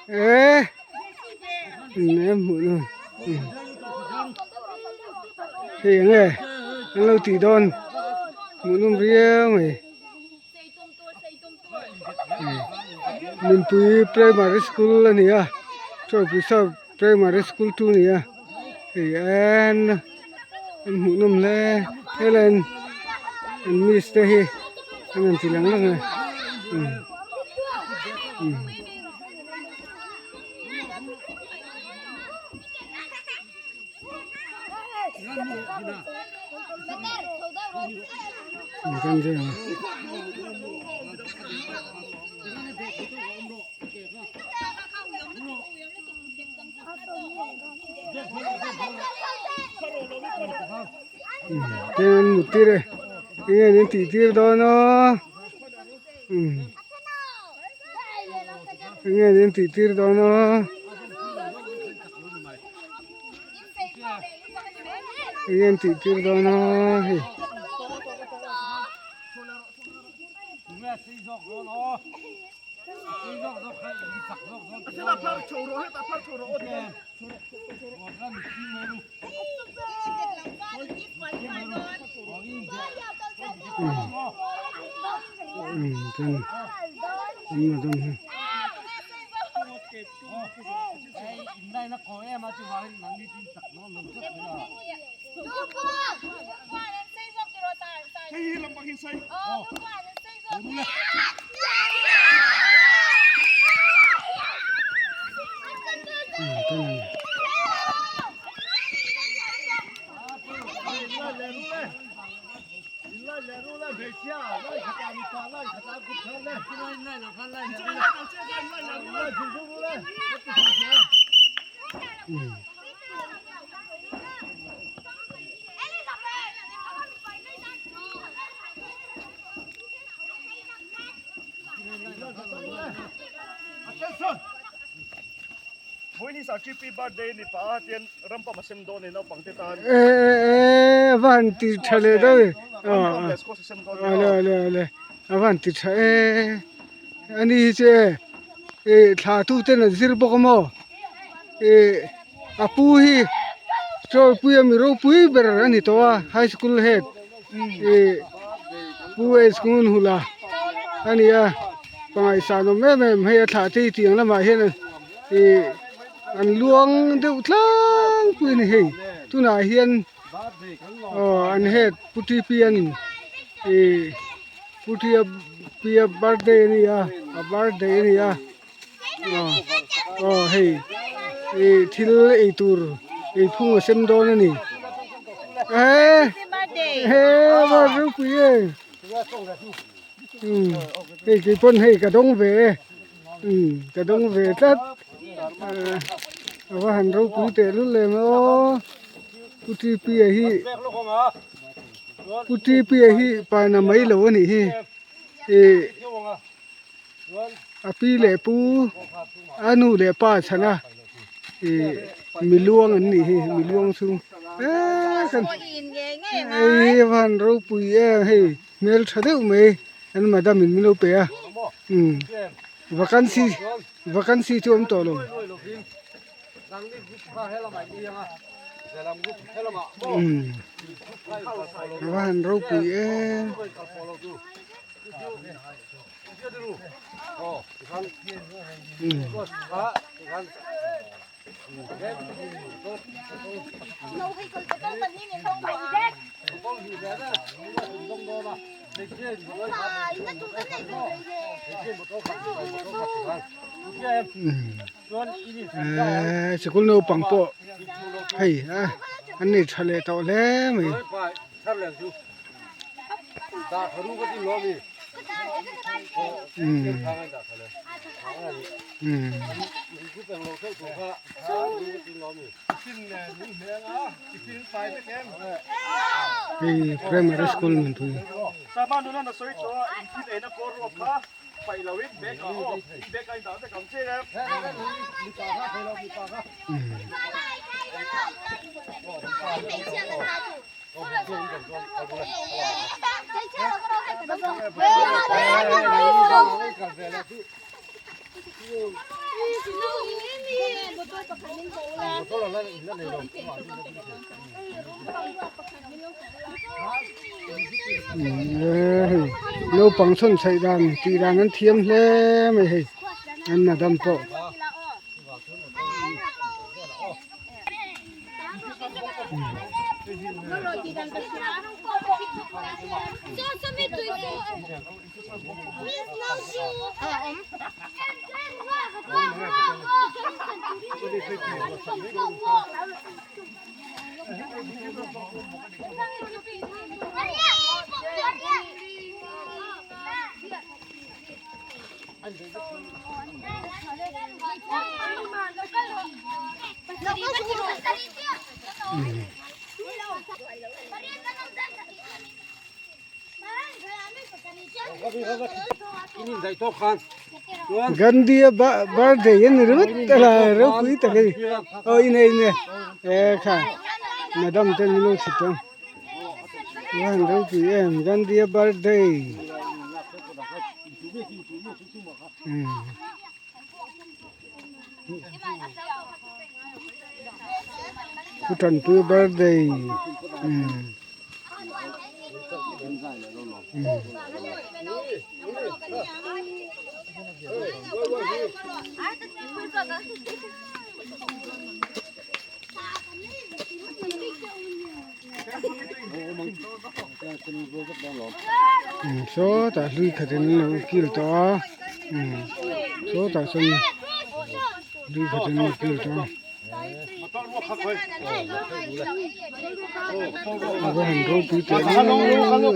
E em hmuh nawm hei enge an lo tih dawn hmuh nawm riau mai Nunpui primary school a ni a Chawlhpui sap primary school chu a ni a hei en an hmuh nawm hle helai an an miss te hi an rawn ti lang lang a umm. Tin an mut tir e enge an intih tir dawn a umm enge an intih tir dawn a. Eng an tih tir dawn a hei. E e e a va han ti tha leh deuh e awle awle awle a va han ti tha e ani hi chu e ih thla tu ten an zir bawk a maw ih a pu hi chawlpui a mi ropui ber a ni tawh a high school head ih pu h ngunhula a ni a pangaihsan awm em em hei a thlah te hi tiang lamah hian ih an luang deuh tlangpui a ni hei tunah hian aw an head pu T P an ih pu T P a birthday a ni a a birthday a ni a aw aw hei ih thil ei tur ei phung a sem dawn a ni eh eh va ropui e umm hei keipawn hei ka dawng ve e. Umm ka dawng ve tlat a va han ropui teh lul em aw Pu T P a hi Pu T P a hi pana mai lo a nih hi ih a pi leh pu a nu leh pa chhan a ih miluang an nih hi miluang chu eee kan hei a va han ropui em hei hmeltha deuh mai. An madam in min lo pe a umm vacancy vacancy chu awm tawh lo umm a va han ropui em. Eee sikul naupang pawh hei a an nei tha leh tawh hle mai. Hei primary school man pui. Hei naupang chhawn chhaih dan tih dan an thiam hle mai hei an madam pawh. Gandhi a birthday a ni ringawt a la ropui tak a ni aw in e in e e kha madam te an lo chhit ang a han ropui em Gandhi a birthday umm. Pu Tanpuia birthday umm umm sawtah hlui khat in an lo kil tawh a umm sawtah sawn hlui khat in an lo kil tawh a a va han ropui teh reng em. A va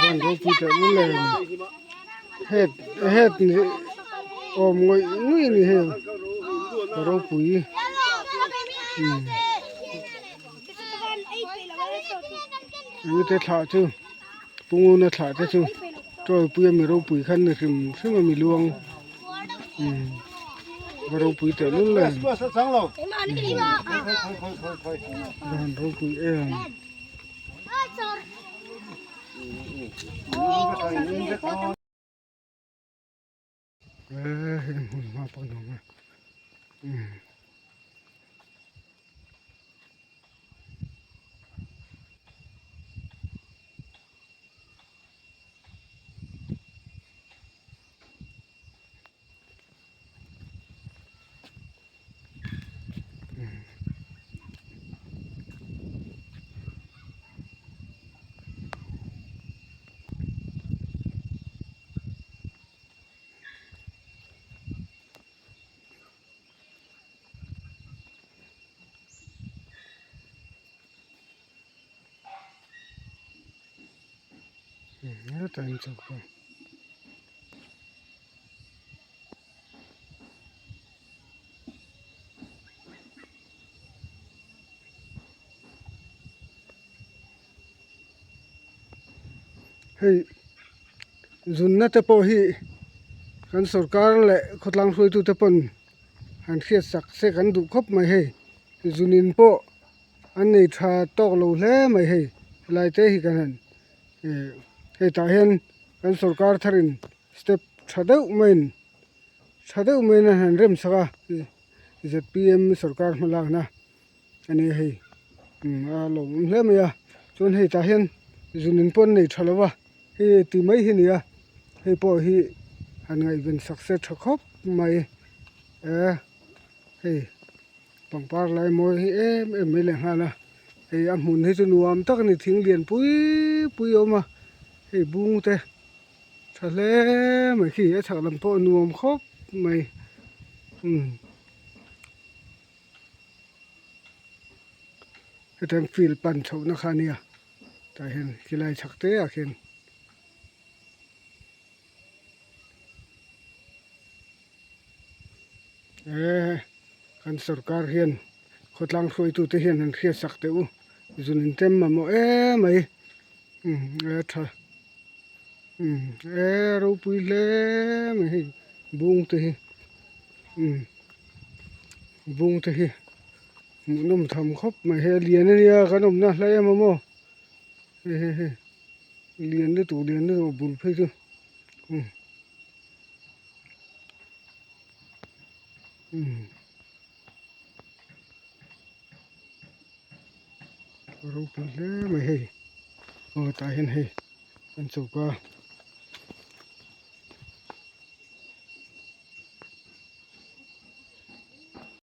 han ropui teh reng em het het awm ngawih ngawih a ni hei a ropui umm ute thlah chu. Punguna thlah te chu tawlpui a mi ropui khan ni hrim hrim a mi luang umm va ropui teh lul em va han ropui em. Hei hmun hma pawh a nuam a umm. Hei zunna te pawh hi kan sorkar leh khawtlang hruaitu te pawn han hriat sak se kan duh khawp mai hei zunin pawh an nei tha tawk lo hle mai hei helai te hi kan han ih hei tah hian kan sorkar tharin step tha deuh maiin tha deuh maiin an han rem sak a zpm sorkar hma lakna a ni hei a lawmawm hle mai a chuan hei tah hian zun in pawh an nei tha lo va hei ti mai hi a ni a hei pawh hi han ngaihven sak se tha khawp mai e hei pangpar lai mawi hi em em mai leh nghal a hei a hmun hi chu nuam tak a ni thing lian pui pui a awm a hei bung te tha hle mai khi a chhak lam pawh a nuam khawp mai umm. Hetiang field pan chhohna kha a nia tah hian khilai chhak te ah khian eee kan sorkar hian khawtlang hruaitu te hian han hriat sak teh u zun in tem mamawh emai umm a tha umm eee ropui hle mai hei bung te hi umm. Bung te hi hmuhnawm tham khawp mai hei a lian a nia kan awmna hlai em a maw hei hei hei Lian lutuk lian lutuk a bul phei chu umm umm a ropui hle mai hei aw tah hian hei an choka.